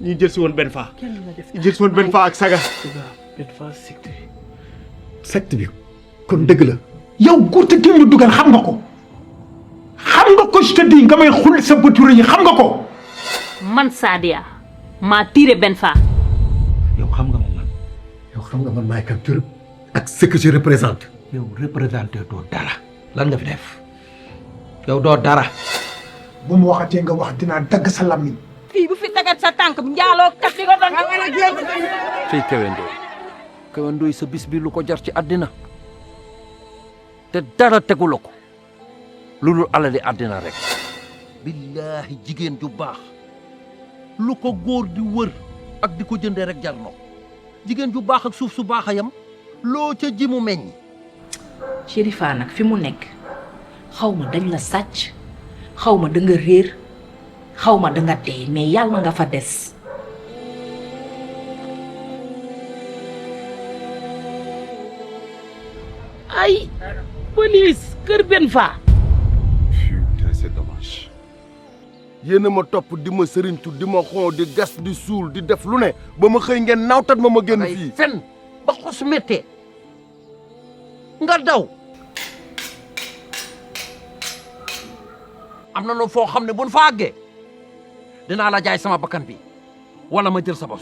ñi jël si woon benn faa. ñu jël si woon benn faa ak saga. benn faa secte. secte bi kon dëgg la. yow góor te ñu dugal xam nga ko je te dis nga may xul sa bëtu yi xam nga ko. man Sadia maa tiré benn faa. yow xam nga man. yow xam nga man maay kan tur ak ce que je représente. yow représenté doo dara. lan nga fi def yow doo dara. bu mu waxatee nga wax dinaa dagg sa lammiñ. fii bu fi dagat sa tànk njaaloo kat di ko doon. fii Kewe Ndoye sa bis bi lu ko jar ci àddina te dara tegu la ko lu dul alali àddina rek. billaahi jigéen ju baax lu ko góor di wër ak di ko jëndee rek jar na ko jigéen ju baax ak suuf su baax a yam loo ca ji mu meññ. Chérifa nag fi mu nekk xaw ma dañ la sàcc xaw ma da nga réer xaw ma da nga dee mais yàlla nga fa des. ay police kër benn faa. putain c'est dommage. yéen a ma topp di ma sëriñtu di ma xon di gas di suul di def lu ne ba ma xëy ngeen naawtat ma génn fii. fen ba xos méttee nga daw. am na nu foo xam ne buñ fa àggee dinaa la jaay sama bakkan bi wala ma jël sa bos.